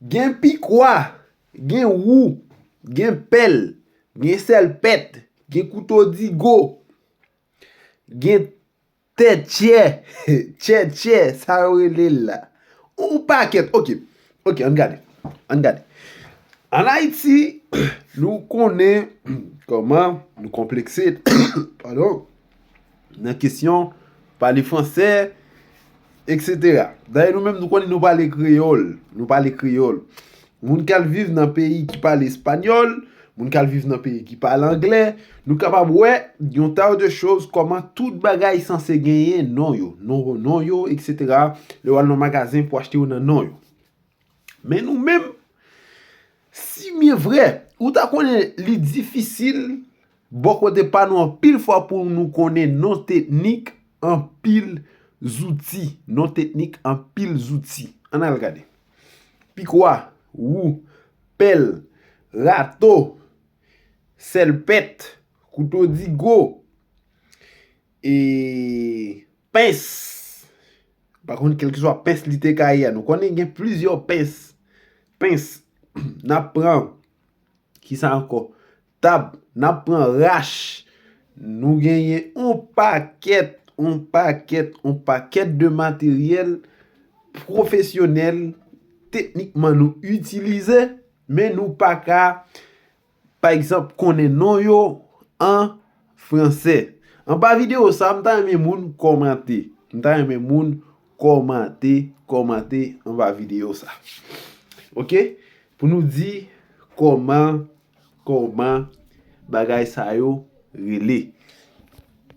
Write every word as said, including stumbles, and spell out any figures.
Gen pikwa, gen wou, gen pèl, gen sèlpèt, gen kouto digo, gen tètchè, tchètchè, sa yo rele l la. Yon pakèt. Ok, ok, ann gade. Ann gade. Ann Ayiti, nou konnen kòman nou konplekse, padon, nan kesyon pale fransè, etsetera. Dayè, nou menm, nou konnen nou pale kreyòl. Nou pale kreyòl. Moun k al viv nan peyi ki pale espanyòl, moun k al viv nan peyi ki pale anglè, nou kapab wè yon ta de choz, kòman tout bagay sanse genyen non yo, non, non yo, etsetera. Lè w al nan magazen pou achte yo nan non yo. Men nou menm, si byen vrè, ou ta konnen li difisil, bò kote pa nou anpil fwa pou nou konnen non teknik, anpil zouti. Non teknik, anpil zouti. Ann al gade. Pikwa, wou, pèl, rato, sèlpèt, kouto digo, e pens. Pa konn kèlkeswa pens li te ka ye a. Nou konnen gen plizyè pens. Pens. N ap pran. Kisa ankò? Tab. N ap pran rach. Nou genyen yon pakèt, yon pakèt, yon pakèt de materyèl pwofesyonèl, teknikman nou itilize, men nou pa ka, pa egzanp, konnen non yo an fransè. Anba videyo sa, m ta renmen moun kòmante. M ta renmen moun kòmante, kòmante anba videyo sa. Ok? Pou nou di kòman, kòman bagay sa yo rele.